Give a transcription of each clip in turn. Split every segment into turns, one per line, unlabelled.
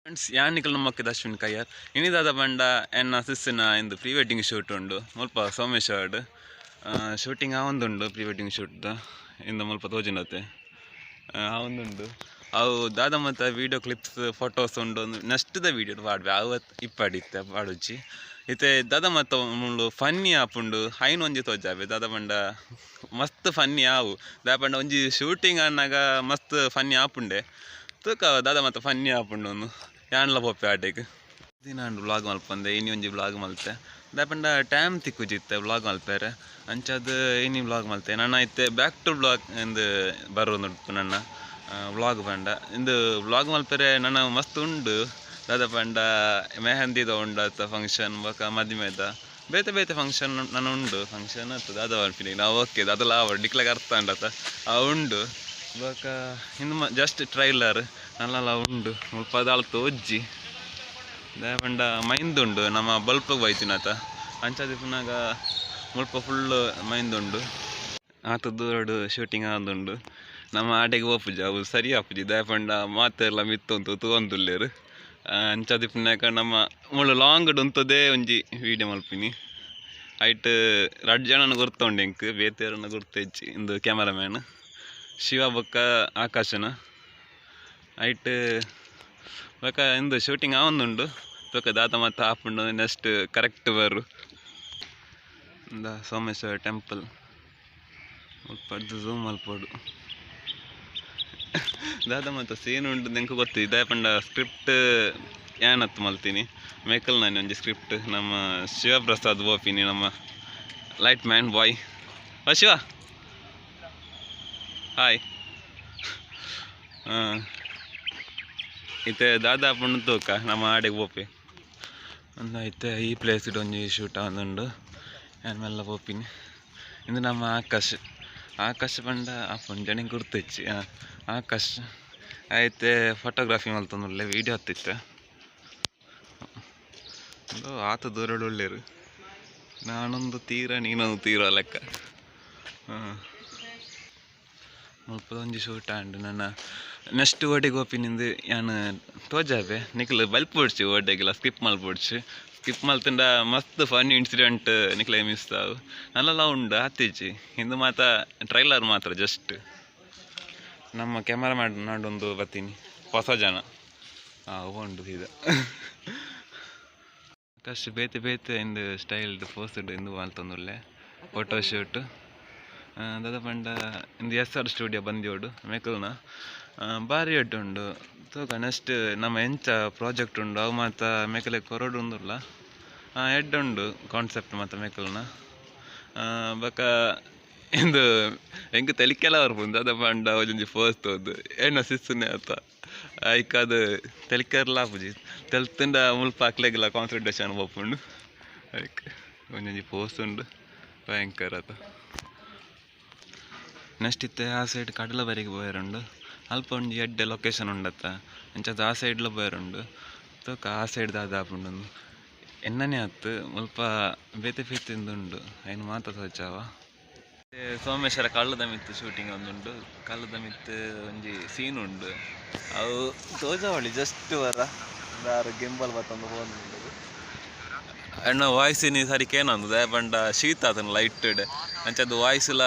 Friends, ಯಾನಿಕಲ್ ನಮ್ಮಕ್ಕೆ Ashwin Kayyar ಇನಿದಾದ ಬಂಡ ಎನ್ನ ಸಿಸ್ಸಿನ ಇಂದು ಪ್ರೀ ವೆಡ್ಡಿಂಗ್ ಶೂಟ್ ಉಂಡು ಮುಲ್ಪ ಸೋಮೇಶ್ವರಡ್ ಶೂಟಿಂಗ್ ಆವೊಂದುಂಡು. ಪ್ರೀ ವೆಡ್ಡಿಂಗ್ ಶೂಟ್ ಇಂದು ಮುಲ್ಪ ತೋಜಿನತೆ ಆವೊಂದುಂಡು. ಅವು ದಾದ ಮತ್ತ ವೀಡಿಯೋ ಕ್ಲಿಪ್ಸ್ ಫೋಟೋಸ್ ಉಂಡು, ನೆಕ್ಸ್ಟ್ ದ ವೀಡಿಯೋ ಪಾಡ್ವೆ ಅವು ಇಪ್ಪಡಿತ್ತೆ ಪಾಡುಜ್ಜಿ. ಇತ್ತೆ ದಾದ ಮತ್ತ ಮುಳ್ಳು ಫನ್ನಿ ಆಪುಂಡು ಹೈನ್ ಒಂಜಿ ತೋಜಾವೆ. ದಾದ ಪಂಡ ಮಸ್ತ್ ಫನ್ನಿ ಆವು. ದಾದ ಪಂಡ ಒಂಜಿ ಶೂಟಿಂಗ್ ಆನಾಗ ಮಸ್ತ್ ಫನ್ನಿ ಆಪುಂಡೆ. ತೂಕ ದಾದ ಮತ್ತ ಫನ್ನಿ ಆಪುಂಡು ಒಂದು ಯಾನ್ಲ ಪೋಪೆ ಆಟೆಗ್. ದಿನ ವ್ಲಾಗ್ ಮಲ್ಪಂದೆ ಇನಿ ಒಂಜಿ ವ್ಲಾಗ್ ಮಲ್ತೆ. ದಾದ ಪಂಡ ಟೈಮ್ ತಿಕ್ಕುಜಿತ್ತೆ ವ್ಲಾಗ್ ಮಲ್ಪೆರೆ, ಅಂಚಾದ್ ಇನಿ ವ್ಲಾಗ್ ಮಲ್ತೆ. ನನ್ನ ಇತ್ತೆ ಬ್ಯಾಕ್ ಟು ವ್ಲಾಗ್ ಇಂದು ಬರೋದುಂಡು. ನನ್ನ ವ್ಲಾಗ್ ಪಂಡ ಇಂದು ವ್ಲಾಗ್ ಮಲ್ಪೆರೆ ನನ್ನ ಮಸ್ತ್ ಉಂಡು. ದಾದ ಪಂಡ ಮೆಹಂದಿದ ಉಂಡು ಫಂಕ್ಷನ್, ಬೊಕ ಮದಿಮೆದ ಬೇತೆ ಬೇತೆ ಫಂಕ್ಷನ್ ನನ್ನ ಉಂಡು. ಫಂಕ್ಷನ್ ಅತ್ತ ದಾದ ಪನ್ಪಿನಿ ನಾವು ಓಕೆ ದಾದಲ ಆವಡ್ ನಿಕ್ಲೆಗ್ ಅರ್ಥ ಆಂಡತ ಆ ಉಂಡು. ಬೊಕ ಇಂದು ಜಸ್ಟ್ ಟ್ರೈಲರ್ ನಲ್ಲಲ ಉಂಡು. ಮುಲ್ಪ ದಾಲ ತೋಜ್ಜಿ. ದಾದ ಪಂಡ ಮೈಂದುಂಡು ನಮ್ಮ ಬಲ್ಪಗ್ ಬೈತಿನತ ಅಂಚಾದಿಪ್ಪುನಗ ಮುಲ್ಪ ಫುಲ್ ಮೈಂದುಂಡು. ಆತ ದೂರಡು ಶೂಟಿಂಗ್ ಆದುಂಡು. ನಮ್ಮ ಆಟೆಗೆ ಪೋಪುಜಿ, ಅವು ಸರಿ ಆಪುಜಿ. ದಾದ ಪಂಡ ಮಾತೆರ್ಲ ಮಿತ್ತೊಂತು ತೂವೊಂದುಲ್ಲೆರ್. ಅಂಚಾದಿಪ್ಪುನಗ ನಮ್ಮ ಮುಳ್ಳು ಲಾಂಗ್ ಉಂತದೇ ಒಂಜಿ ವೀಡಿಯೋ ಮಲ್ಪಿನಿ. ಐಟ್ ರಡ್ಡ್ ಜನನ ಗುರ್ತುಂಡು ಎಂಕ್, ಬೇತೆರನ ಗುರ್ತೆಜ್ಜಿ. ಇಂದು ಕ್ಯಾಮರಾಮ್ಯಾನ್ ಶಿವ ಬೊಕ್ಕ ಆಕಾಶನ. ಐಟ್ ಬೊಕ ಇಂದು ಶೂಟಿಂಗ್ ಆವೊಂದುಂಡು. ಬೊಕ ದಾದ ಮತ್ತ ಆಪುಂಡು ನೆಕ್ಸ್ಟ್ ಕರೆಕ್ಟ್ ಬರು. ಇಂದ ಸೋಮೇಶ್ವರ ಟೆಂಪಲ್ ಮುಲ್ಪಡ್ದು ಝೂಮ್ ಮಲ್ಪೊಡು. ದಾದ ಮತ್ತ ಸೀನ್ ಉಂಡು ಎಂಕ್ ಗೊತ್ತು. ದಾಯೆ ಪಂಡ ಸ್ಕ್ರಿಪ್ಟ್ ಯಾನತ್ ಮಲ್ತೀನಿ ಮೇಕಲ್ ನಾನಿ ಒಂಜಿ ಸ್ಕ್ರಿಪ್ಟ್. ನಮ್ಮ ಶಿವಪ್ರಸಾದ್ ಬೋಪಿನಿ ನಮ್ಮ ಲೈಟ್ ಮ್ಯಾನ್ ಬಾಯ್. ಓ ಶಿವ ಹಾಯ್. ಇತ್ತೆ ದಾದ ಪುಂಡು ತೂಕ ನಮ್ಮ ಆಡೆಗ್ ಪೋಪಿ. ಅಂದ ಇತ್ತೆ ಈ ಪ್ಲೇಸ್ ಒಂಜಿ ಶೂಟ್ ಆವೊಂದುಂಡು. ಯಾನ್ ಮೆಲ್ಲ ಪೋಪಿನಿ. ಇಂದು ನಮ್ಮ ಆಕಾಶ್. ಆಕಾಶ್ ಪಂಡ ಆಪುಂಡು ಜನ ಗುರ್ತಿಚ್ಚಿ. ಆಕಾಶ್ ಐತೆ ಫೋಟೋಗ್ರಫಿ ಮಲ್ತೊಂದುಲ್ಲೆ, ವೀಡಿಯೋ ಹತ್ತಿತ್ತೆ. ಉಂದು ಆತ ದೂರಡು ಉಲ್ಲೆರ್. ನಾನೊಂದು ತೀರ ನೀನೊಂದು ತೀರ ಲೆಕ್ಕ. ಮುಲ್ಪದ ಒಂಜಿ ಶೂಟ್ ಆಂಡ್. ನನ್ನ ನೆಕ್ಸ್ಟ್ ಓಡೆಗ್ ಪೋಪಿನಿಂದು ಯಾನ್ ತೋಜಾವೆ. ನಿಕ್ಲ್ ಬಲ್ಪೊಡ್ಚಿ ಓಡೆಗ್ಲ ಸ್ಕಿಪ್ ಮಲ್ಪೊಡ್ಚಿ. ಸ್ಕಿಪ್ ಮಲ್ತಂಡ ಮಸ್ತ್ ಫನ್ನಿ ಇನ್ಸಿಡೆಂಟ್ ನಿಕ್ಲೆ ಮಿಸ್ ಆವು. ನಲ್ಲಲ ಉಂಡು ಆತಿಜ್ಜಿ. ಇಂದು ಮಾತ ಟ್ರೈಲರ್ ಮಾತ್ರ ಜಸ್ಟ್. ನಮ್ಮ ಕ್ಯಾಮರಾ ನಾಡೊಂದು ಬತ್ತೀನಿ ಹೊಸ ಜನ ಉಂಡು ಸೀದಾ. ಆಕಾಶ್ ಬೇತೆ ಬೇತೆ ಇಂದು ಸ್ಟೈಲ್ಡ್ ಪೋಸ್ಡ್ ಇಂದು ಮಲ್ತೊಂದುಲ್ಲೆ ಫೋಟೋ ಶೂಟ್. ದಾದ ಪಂಡ ಇಂದು ಎಸ್ ಆರ್ ಸ್ಟುಡಿಯೋ ಬಂದಿಯೋಡು ಮೇಕಲ್ನ ಬಾರಿ ಎಡ್ಡೆ ಉಂಡು. ತೂಕ ನೆಕ್ಸ್ಟ್ ನಮ್ಮ ಎಂಚ ಪ್ರಾಜೆಕ್ಟ್ ಉಂಡು ಅವು ಮಾತ ಮೇಕಲೆ ಕೊರೊಡು ಉಂದುಲ್ಲ. ಎಡ್ಡೆ ಉಂಡು ಕಾನ್ಸೆಪ್ಟ್ ಮಾತ ಮೇಕಲ್ನ. ಬೊಕ ಇಂದು ಎಂಕ್ ತೆಲಿಕೆಲ ಬರ್ಪುಂಡು. ದಾದ ಪಂಡ ಒಂಜಿ ಫೋಸ್ ತೋದು ಎನ್ನ ಸಿಸ್ಸುನೆ ಅತ್ತ ಐಕಾದ್ ತೆಲಿಕೆರ್ಲ ಆಪುಜಿ. ತೆಲ್ತುಂಡ ಮುಲ್ಪ ಅಕ್ಲೆಗ್ಲ ಕಾನ್ಸಂಟ್ರೇಷನ್ ಪೋಪುಂಡು. ಐಕ್ ಒಂಜೊಂಜಿ ಪೋಸ್ ಉಂಡು ಭಯಂಕರ ಅತ. ನೆಕ್ಸ್ಟ್ ಇತ್ತೆ ಆ ಸೈಡ್ ಕಡಲ ಬರಿಗೆ ಪೋಯೆರುಂಡು. ಅಲ್ಪ ಒಂಜಿ ಎಡ್ಡೆ ಲೊಕೇಶನ್ ಉಂಡತ್ತ, ಅಂಚಾದ್ ಆ ಸೈಡ್ಲ ಪೋಯೆರುಂಡು. ತೂಕ ಆ ಸೈಡ್ ದಾದ ಆಪುಂಡು ಎನ್ನನೇ ಅತ್ತು. ಮುಲ್ಪ ಬೇತೆ ಬೇತೆ ಉಂಡು ಐನ್ ಮಾತ ತೋಜಾವ. ಸೋಮೇಶ್ವರ ಕಲ್ಲದ ಮಿತ್ತು ಶೂಟಿಂಗ್ ಒಂದುಂಡು. ಕಲ್ಲದ ಮಿತ್ತು ಒಂಜಿ ಸೀನ್ ಉಂಡು. ಅವು ತೋಜಾವಳಿ ಜಸ್ಟ್ ವರ ದಾರು ಗಿಂಬಲ್ ಬತ್ತೊಂದು ಪೋಂದುಂಡು. ಅಣ್ಣ ವಾಯ್ಸ್ ಇನಿ ಸರಿ ಕೇನೊಂದು. ದಾಯೆ ಪಂಡ ಶೀತ ಆತನ ಲೈಟ್ ಅಂಚಾದ್ ವಾಯ್ಸ್ ಲ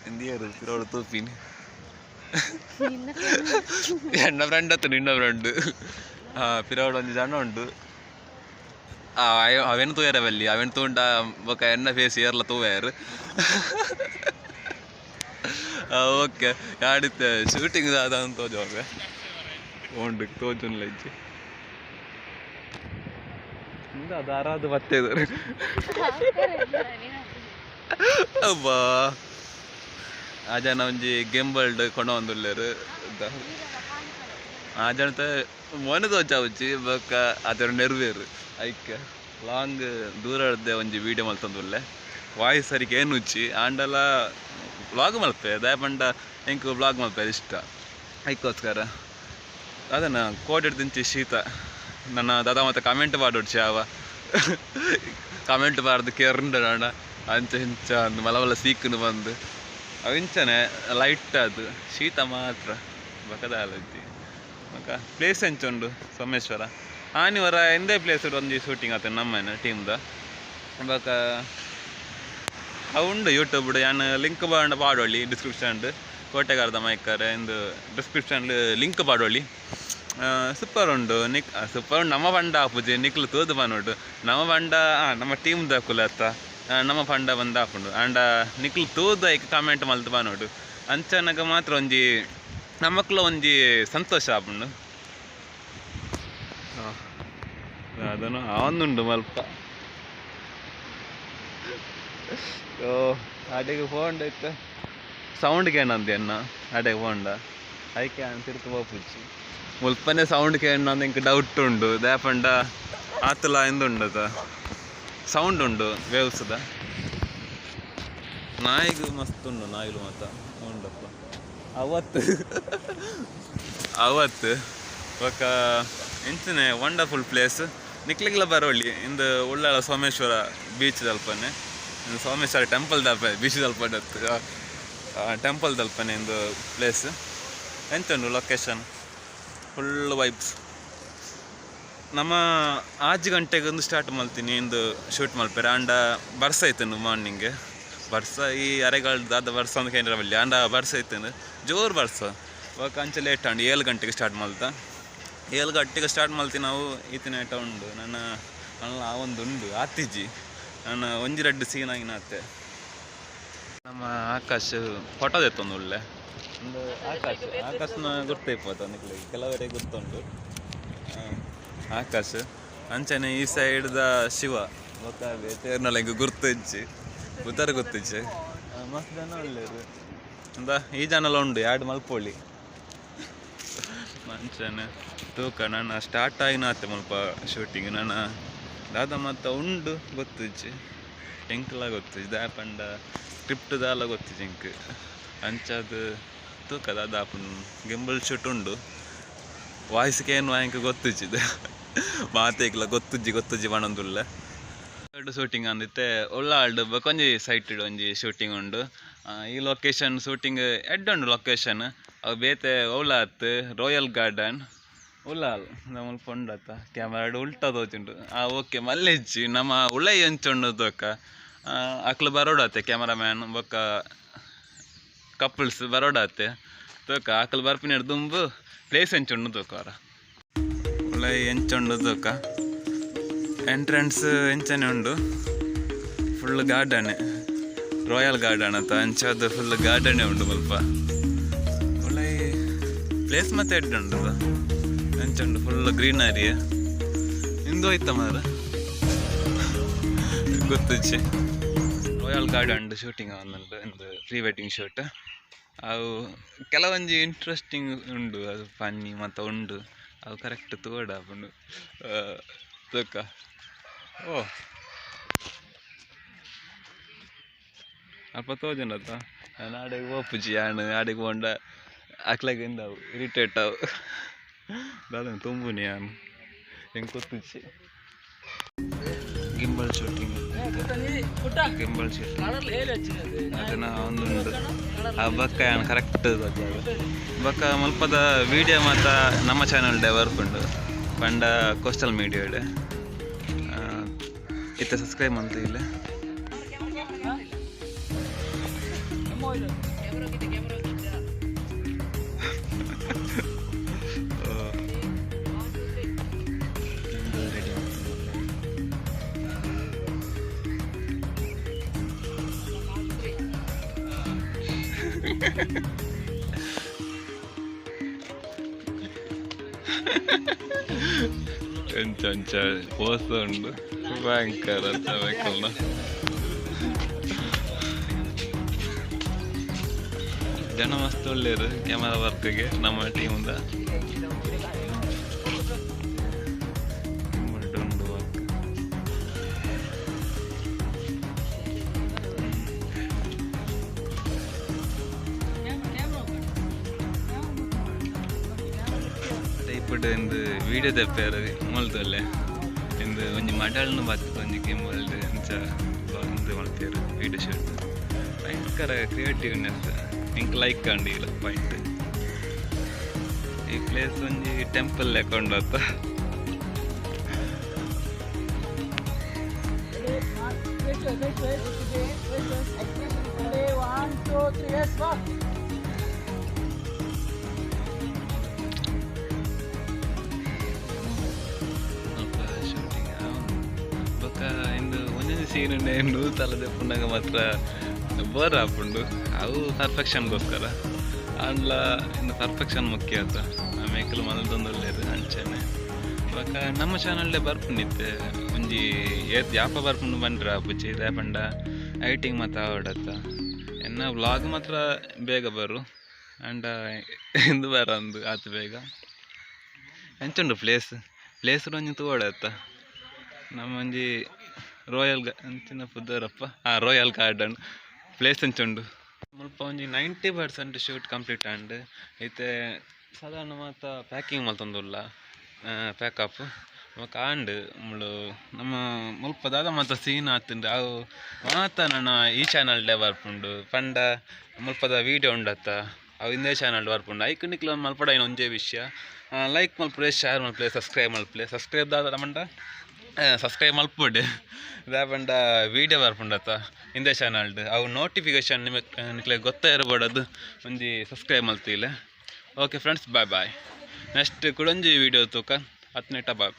ಇಂದಿಯರು ಪಿರೋಡು ತೂಪಿನಿ. ಎನ್ನ ಫ್ರೆಂಡ್ ಅತ್ತ ನಿನ್ನ ಫ್ರೆಂಡ್. ಪಿರೋಡು ಒಂಜಿ ಜನ ಉಂಡು. ಅವೆನ್ ತೂಯರೆ ಬಲ್ಲಿ. ಅವೆನ್ ತೂಂಡ ಬೊಕ ಎನ್ನ ಫೇಸ್ ಏರ್ಲ ತೂವೆರ್. ಓಕೆ ಯಾಡಿತ್ತೆ ಶೂಟಿಂಗ್ ದಾದ ಅಂತ ತೋಜುವೆ ಉಂಡು ತೋಜುನ್ಲ ಇಜ್ಜಿ. ಇಂದ ದಾರಾದ ಬತ್ತಿದ್ದಾರೆ. ಅಬ್ಬಾ ಆ ಜನ ಒಂಜಿ ಗೆಂಬಲ್ಡ್ ಕೊನೊಂದುಲ್ಲೆರ್. ಆ ಜನತ ಮೋನೆ ತೋಜಾವುಜಿ ಬೊಕ ಆತೇರ್ ನೆರ್ವೇರ್. ಐಕ್ ಲಾಂಗ್ ದೂರಡ್ದೆ ಒಂಜಿ ವೀಡಿಯೋ ಮಲ್ತೊಂದುಲ್ಲೆ. ವಾಯ್ಸ್ ಸರಿಕ್ ಏನುಜ್ಜಿ ಆಂಡಲ ವ್ಲಾಗ್ ಮಲ್ಪೆ. ದಾಯೆ ಪಂಡ ಎಂಕ್ ವ್ಲಾಗ್ ಮಲ್ಪೆರೆ ಇಷ್ಟ ಐಕೋಸ್ಕರ. ಅದನ್ನ ಕೋಡೆಡ್ದಿಂಚಿ ಶೀತ. ನನ್ನ ದಾದ ಮಾತ ಕಮೆಂಟ್ ಪಾಡೊಡ್ಚಿ. ಆವ ಕಮೆಂಟ್ ಪಾಡ್ದು ಕೆರ್ಂಡ ನಾನ ಅಂಚ ಇಂಚ ಅಂದ್ ಮಲ್ಲ ಮಲ್ಲ ಸೀಕುನು ಬಂದು ಅವು ಇಂಚನೆ ಲೈಟ್ ಅದು ಶೀತ ಮಾತ್ರ ಬೊಕ ದಾಲ ಇಜ್ಜಿ. ಬೊಕ ಪ್ಲೇಸ್ ಎಂಚ ಉಂಡು ಸೋಮೇಶ್ವರ ಆನಿವರ ಎಂದೇ ಪ್ಲೇಸ್ ಒಂಜಿ ಶೂಟಿಂಗ್ ಆತ ನಮ್ಮನೆ ಟೀಮ್ದ ಬೊಕ ಅವು ಉಂಡು ಯೂಟ್ಯೂಬ್ ಯಾನ್ ಲಿಂಕ್ ಬಾಂಡ ಪಾಡೊಳಿ ಡಿಸ್ಕ್ರಿಪ್ಷನ್ ಕೋಟೆಗಾರದ ಮೈಕರ್ ಇಂದು ಡಿಸ್ಕ್ರಿಪ್ಷನ್ ಲಿಂಕ್ ಪಾಡೊಳಿ ಸೂಪರ್ ಉಂಡು ನಿಕ್ ಸೂಪರ್ ಉಂಡು ನಮ್ಮ ಪಂಡ ಆಪುಜಿ ನಿಕ್ಲು ತೂದು ಪನೊಡು ನಮ್ಮ ಪಂಡ ನಮ್ಮ ಟೀಮ್ ದಕುಲು ಅತ್ತ ನಮ್ಮ ಪಂಡ ಬಂದು ಆಪುಂಡು ಆಂಡ ನಿಕ್ಲು ತೂದು ಐಕ್ ಕಮೆಂಟ್ ಮಲ್ತು ಪನೊಡು ಅಂಚನಗ ಮಾತ್ರ ಒಂಜಿ ನಮಕ್ಲ ಒಂಜಿ ಸಂತೋಷ ಆಪುಂಡು ಅದನ್ನು ಆವೊಂದುಂಡು ಮಲ್ಪ ಓ ಅಡೆಗೆ ಫೋಂಡ ಇತ್ತು ಸೌಂಡ್ ಕೇಣಂದು ಎನ್ನ ಅಡೆಗೆ ಫೋಂಡ ಐಕೆ ಆನ್ ತಿರ್ತು ಪೋಪುಜಿ ಮುಲ್ಪನೆ ಸೌಂಡ್ ಕೇಣಂದು ಇಂಕ್ ಡೌಟ್ ಉಂಡು ದಾಪಂಡ ಆತಲ ಎಂದುಂಡದ ಸೌಂಡ್ ಉಂಡು ವೇವ್ಸ್ದ ನಾಯಿಗೂ ಮಸ್ತ್ ಉಂಡು ನಾಯಿಲು ಮಾತ ಉಂಡಪ್ಪ ಅವತ್ತು ಅವತ್ತು ಬೊಕ ಇಂಚನೆ ವಂಡರ್ಫುಲ್ ಪ್ಲೇಸ್ ನಿಕ್ಲಿಗ್ಲ ಬರೋಳಿ ಇಂದು ಉಳ್ಳಾಲ ಸೋಮೇಶ್ವರ ಬೀಚ್ ದಲ್ಪನೆ ಸೋಮೇಶ್ವರ ಟೆಂಪಲ್ ದಲ್ಪ ಬೀಚ್ ದಲ್ಪ ಟೆಂಪಲ್ ದಲ್ಪನೆ ಇಂದು ಪ್ಲೇಸ್ ಎಂಚ ಉಂಡು ಲೊಕೇಶನ್ ಫುಲ್ ವೈಬ್ಸ್ ನಮ್ಮ 5 ಗಂಟೆಗೆ ಒಂದು ಸ್ಟಾರ್ಟ್ ಮಲ್ತೀನಿ ಇಂದು ಶೂಟ್ ಮಲ್ಪೆರೆ ಆಂಡ ಬರ್ಸ ಐತುಂಡು ಮಾರ್ನಿಂಗ್ ಬರ್ಸ ಈ ಅರೆಗಾಲದ ಬರ್ಸ ಅಂದ್ ಕೇಂದ್ರ ಬಲ್ಲಿ ಆಂಡ ಬರ್ಸ ಐತುಂಡು ಜೋರು ಬರ್ಸ ಬೊಕ ಅಂಚ ಲೇಟ್ ಆಂಡ್ 7 ಗಂಟೆಗೆ ಸ್ಟಾರ್ಟ್ ಮಲ್ತ 7 ಗಂಟೆಗೆ ಸ್ಟಾರ್ಟ್ ಮಲ್ತಿ ನಾವು ಈತನೇಟ ಉಂಡು ನನ್ನ ನನ್ನ ಆ ಒಂದು ಉಂಡು ಆತಿಜಿ ನಾನು ಒಂಜಿ ರಡ್ಡು ಸೀನ್ ಆಗಿನಾತೆ ನಮ್ಮ ಆಕಾಶ್ ಫೋಟೋ ದೆತ್ತೊಂದು ಉಳ್ಳೆ ಒಂದು ಆಕಾಶ್ ಆಕಾಶನ ಗುರ್ತೈಪೋತ ನಿಕ್ಲೆಗ್ ಕೆಲವರಿಗೆ ಗುರ್ತುಂಡು ಆಕಾಶ್ ಅಂಚನೆ ಈ ಸೈಡ್ದ ಶಿವ ಬೊಕ ಬೇತೆರ್ನಲ ಎಂಕ್ ಗುರ್ತುಜ್ಜಿ ಪುದರ್ ಗೊತ್ತಿಜ್ಜಿ ಮಸ್ತ್ ಜನ ಉಲ್ಲೆರ್ ಅಂದ ಈ ಜನಲ ಉಂಡು ಯಾಡ್ ಮಲ್ಪೊಳಿ ಅಂಚನೆ ತೂಕ ನನ್ನ ಸ್ಟಾರ್ಟ್ ಆಯಿನಾತೆ ಮುಲ್ಪ ಶೂಟಿಂಗ್ ನನ್ನ ದಾದ ಮಾತ ಉಂಡು ಗೊತ್ತಿಜ್ಜಿ ಎಂಕ್ಲ ಗೊತ್ತಿಜ್ಜಿ ದಾಯೆ ಪಂಡ ಸ್ಕ್ರಿಪ್ಟ್ ದಾಲ ಗೊತ್ತಿಜ್ಜಿ ಎಂಕ್ ಅಂಚಾದ್ ತೂಕ ದಾದ ಆಪುಂಡು ಗಿಂಬಲ್ ಶೂಟ್ ಉಂಡು ವಾಯ್ಸ್ ಕೇನುವ ಎಂಕ್ ಗೊತ್ತಿಜ್ಜಿ ಮಾತೆಗ್ಲ ಗೊತ್ತುಜ್ಜಿ ಗೊತ್ತುಜ್ಜಿ ಪನೊಂದುಲ್ಲೆ ಶೂಟಿಂಗ್ ಅಂದಿತ್ತೆ ಉಳ್ಳಾಲ್ಡ್ ಬೊಕೊಂಜಿ ಸೈಟ್ ಒಂಜಿ ಶೂಟಿಂಗ್ ಉಂಡು ಈ ಲೊಕೇಶನ್ ಶೂಟಿಂಗ್ ಎಡ್ಡೆ ಉಂಡು ಲೊಕೇಶನ್ ಅವು ಬೇತೆ ಓಲಾತ್ ರಾಯಲ್ ಗಾರ್ಡನ್ ಉಳ್ಳಾಲ್ ಮುಲ್ಪ ಉಂಡತ್ತ ಕ್ಯಾಮರಾಡ್ ಉಲ್ಟಾ ತೋಜುಂಡು ಓಕೆ ಮಲ್ಲೆಜ್ಜಿ ನಮ್ಮ ಉಳೈ ಎಂಚ ಉಂಡು ತೋಕ ಅಕ್ಲು ಬರೋಡಾತೆ ಕ್ಯಾಮರಾಮ್ಯಾನ್ ಬೊಕ್ಕ ಕಪಲ್ಸ್ ಬರೋಡಾತೆ ತೋಕ ಅಕ್ಲು ಬರ್ಪಿನ ದುಂಬು ಪ್ಲೇಸ್ ಎಂಚ ಉಂಡು ತೋಕ ಅವರ ಉಳೈ ಎಂಚ ಉಂಡು ತೋಕ ಎಂಟ್ರೆನ್ಸ್ ಎಂಚನೆ ಉಂಡು ಫುಲ್ ಗಾರ್ಡನ್ ರಾಯಲ್ ಗಾರ್ಡನ್ ಅಂತ ಅಂಚಾದ ಫುಲ್ ಗಾರ್ಡನ್ ಉಂಡು ಮುಲ್ಪ ಉಳೈ ಪ್ಲೇಸ್ ಮತ್ತೆ ಎಡ್ಡೆ ಉಂಡು ಎಂಚ ಉಂಡು ಫುಲ್ ಗ್ರೀನರಿ ಇಂದು ಹೋಯ್ತ ಮಾರ ಗೊತ್ತುಜ್ಜಿ ರಾಯಲ್ ಗಾರ್ಡನ್ ಶೂಟಿಂಗ್ ಆವೊಂದುಂಡು ಇಂದು ಪ್ರೀ ವೆಡ್ಡಿಂಗ್ ಶೂಟ್ ಅವು ಕೆಲವೊಂಜಿ ಇಂಟ್ರೆಸ್ಟಿಂಗ್ ಉಂಡು ಅದು ಫನ್ನಿ ಮಾತ ಉಂಡು ಅವು ಕರೆಕ್ಟ್ ತೋಡಾಪುಂಡು ತೂಕ ಓ ಅಲ್ಪ ತೋಜುಂಡತ್ತ ಯಾನ್ ಆಡೆಗ್ ಪೋಪುಜಿ ಯಾನ್ ಆಡೆಗ್ ಪೋಂಡ ಅಕ್ಲೆಗ್ ಇಂದಾವು ಇರಿಟೇಟ್ ಆವು ದಾದ ತುಂಬುನಿ ಯಾನ್ ಎಂಕ್ ಗೊತ್ತುಜ್ಜಿ ಗಿಂಬಲ್ ಶೂಟಿಂಗ್ ಗಿಂಬಲ್ ಶೂಟಿಂಗ್ ಅದನ್ನ ಒಂದುಂಡು ಆ ಬೊಕ್ಕ ಯಾನ್ ಕರೆಕ್ಟ್ ಬೊಕ್ಕ ಮುಲ್ಪದ ವೀಡಿಯೋ ಮಾತ ನಮ್ಮ ಚಾನಲ್ ಡೆ ಬರ್ಪುಂಡು ಪಂಡ ಕೋಸ್ಟಲ್ ಮೀಡಿಯಾಡ್ ಇತ್ತೆ ಸಬ್ಸ್ಕ್ರೈಬ್ ಮಂತಿಲ್ಲ ಎಂಚ ಅಂಚ ಪೋಸ ಉಂಡು ಭಯಂಕರ ಅಂತ ಬೇಕಲ್ಲ ಜನ ಮಸ್ತ್ ಒಳ್ಳೆಯರು ಕ್ಯಾಮರಾ ವರ್ಕ್ಗೆ ನಮ್ಮ ಟೀಮ್ದ ಉಂಡು ವರ್ಕ್ ಟೈಪಡ್ ಇಂದು ವೀಡಿಯೋ ದೆಪ್ಪೆರ್ ಮಲ್ತೊಲ್ಲೆ ಇಂದು ಒಂಜಿ ಮಡಲ್ನು ಬತ್ತ್ ಒಂಜಿ ಗಿಂಬಲ್ಡ್ ಅಂಚ ಇಂದು ಮಲ್ತೆರ್ ವೀಡಿಯೋ ಶೂಟ್ ಭಯಂಕರ ಕ್ರಿಯೇಟಿವ್ನೆಸ್ ಎಂಕ್ ಲೈಕ್ ಆಂಡ್ ಈ ಪಾಯಿಂಟ್ ಈ ಪ್ಲೇಸ್ ಒಂಜಿ ಟೆಂಪಲ್ ಲೆಕ್ಕ.
Ready, 1, 2, 3, yes, walk.
ಸ್ವಲ್ಪ ಶೂಟಿಂಗ್ ಬೊಕ್ಕ ಇಂದು ಒಂಜೊಂಜಿ ಸೀನ್ ಉಂಡು ತಲೆ ದೆಪ್ಪುಂಡಾಗ ಮಾತ್ರ ಬೋರ್ ಆಪುಂಡು. ಅವು ಪರ್ಫೆಕ್ಷನ್ಗೋಸ್ಕರ ಆಂಡ್ಲ ಇಂದು ಪರ್ಫೆಕ್ಷನ್ ಮುಖ್ಯ ಆತ. ಮೇಕಲ್ ಮಲ್ದೊಂದುಲ್ಲೆರ್ ಅಂಚನೆ. ಬೊಕ್ಕ ನಮ್ಮ ಚಾನಲ್ಡೆ ಬರ್ಪುಂಡಿತ್ತೆ ಒಂಜಿ ಏತ್ ಯಾಪ ಬರ್ಪುಂಡು ಬಂದ್ರ ಆಪುಜಿ ದಾಯೆ ಪಂಡ ಐಟಿಂಗ್ ಮಾತ ಆವಡತ್ತ. ಎನ್ನ ವ್ಲಾಗ್ ಮಾತ್ರ ಬೇಗ ಬರು ಆಂಡ ಇಂದು ಬರಂದು ಆತು ಬೇಗ. ಎಂಚುಂಡು ಪ್ಲೇಸ್ ಪ್ಲೇಸ್ ಒಂಜಿ ತೂವೊಡತ್ತ. ನಮ್ಮ ಒಂಜಿ ರೋಯಲ್ ಅಂಚಿನ ಪುದರಪ್ಪ ರೋಯಲ್ ಗಾರ್ಡನ್ ಪ್ಲೇಸ್ ಎಂಚುಂಡು. ಮುಲ್ಪ ಒಂಜಿ 90% ಶೂಟ್ ಕಂಪ್ಲೀಟ್ ಆಂಡ್. ಇತ್ತೆ ಸಾಧಾರಣ ಮಾತ ಪ್ಯಾಕಿಂಗ್ ಮಲ್ತೊಂದುಲ್ಲ ಪ್ಯಾಕಪ್ ಬೊಕ ಆಂಡ್. ಮುಳು ನಮ್ಮ ಮುಲ್ಪ ದಾದ ಮಾತ ಸೀನ್ ಆತುಂಡು ಅವು ಮಾತ ನನ ಈ ಚಾನಲ್ಡೆ ಬರ್ಪುಂಡು. ಪಂಡ ಮುಲ್ಪದ ವೀಡಿಯೋ ಉಂಡತ್ತ ಅವು ಇಂದೇ ಚಾನಲ್ ಬರ್ಪುಂಡು. ಐಕ್ ನಿಕ್ಲ ಮಲ್ಪಡಾಯಿನ ಒಂಜೇ ವಿಷಯ, ಲೈಕ್ ಮಲ್ಪುಲೆ, ಶೇರ್ ಮಲ್ಪುಲೆ, ಸಬ್ಸ್ಕ್ರೈಬ್ ಮಲ್ಪುಲೆ. ಸಬ್ಸ್ಕ್ರೈಬ್ ದಾದ ಪಂಡ ಸಬ್ಸ್ಕ್ರೈಬ್ ಮಲ್ಪೊಡೆ ದಾದ ಪಂಡ ವೀಡಿಯೋ ಬರ್ಪುಂಡತ್ತ ಇಂದೇ ಚಾನಲ್ಡ್. ಅವು ನೋಟಿಫಿಕೇಶನ್ ನಿಮಗೆ ನಿಕ್ಲೆ ಗೊತ್ತೇ ಇರಬೋಡದು ಒಂಜಿ subscribe ಮಲ್ತಿಲ್ಲ. Okay friends, bye bye. Next ಕುಡೊಂಜಿ video ತೂಕ ಹತ್ತನೇಟ ಬಾಯ್.